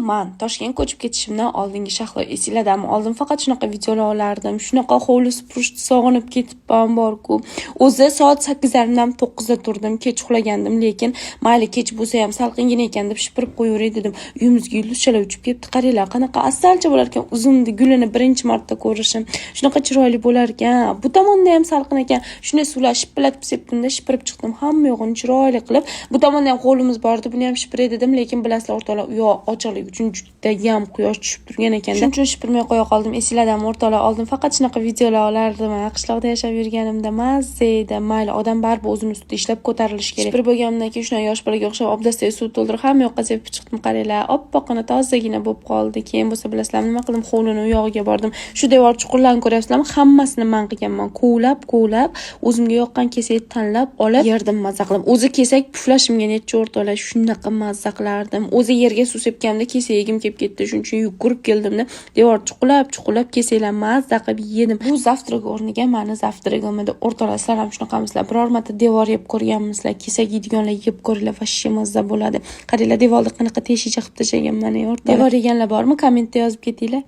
Man Toshkentga ko'chib ketishimdan oldingi Shahlo, esinglardami? Oldin faqat shunaqa videolar olardim. Shunaqa hovli supurishni sog'inib ketibman borku. O'zi soat 8:30dan 9da turdim, kech uxlagandim, lekin mayli, kech bo'lsa ham salqingina ekan deb shipirib qo'yaveray dedim. Uyimizga yulduzchalar uchib ketdi. Qaranglar, qanaqa asalcha bo'lar ekan. Uzumni gulini birinchi marta ko'rishim. Shunaqa chiroyli bo'lar ekan. Bu tomonda ham salqin ekan. Shunday suvlar shipillatib sepdimda, shipirib chiqdim. Hamma yo'g'ini chiroyli qilib. Bu tomonda ham hovlimiz bor edi, buni ham shipiray dedim, lekin bilasizlar, o'rtoqlar, u yoq ochiqligi uchun judayam quyosh tushib turgan ekan. Shuning uchun shipirmay qo'ya qoldim. Esinglardami, o'rtoqlar, oldin faqat shunaqa videolar olardim. Qishloqda yashab yurganimda mazza edi. Mayli, odam baribir o'zini ustida ishlab ko'tarilishi kerak. Shipirib bo'lganimdan keyin shunday yosh bolaga o'xshab obdastagi suv to'ldirib hamma yoqqa sepib chiqdim. Qaranglar, oppoqqina, tozagina bo'lib qoldi. Keyin bo'lsa, bilasizlarmi, nima qildim? Hovlini u yog'iga bordim. Shu devor chuqurlarni ko'ryapsizlarmi? Hammasini man qilganman. Kovlab, kovlab, o'zimga yoqqan kesakni tanlab olib yerdim, mazza qilib. O'zi kesak puflashimga necha, o'rtoqlar, shunaqa mazza qilardim. O'zi yerga suv sepganimda kesak yegim kelib ketdi. Shuning uchun yugurib keldimda, devor chuqurlab, chuqurlab kesaklar mazza qilib yedim. Bu завтрак o'rniga mani завтрак im edi. O'rtoqlar, sizlar ham shunaqamisizlar? Biror marta devor yeb ko'rganmisizlar? Kesak yeydiganlar yeb ko'ringlar, вообще mazza bo'ladi. Qaranglar, devorni qanaqa teshikcha qilib tashlaganman, o'rtoqlar. Devor yeganlar bormi? Kommentda yozib ketinglar.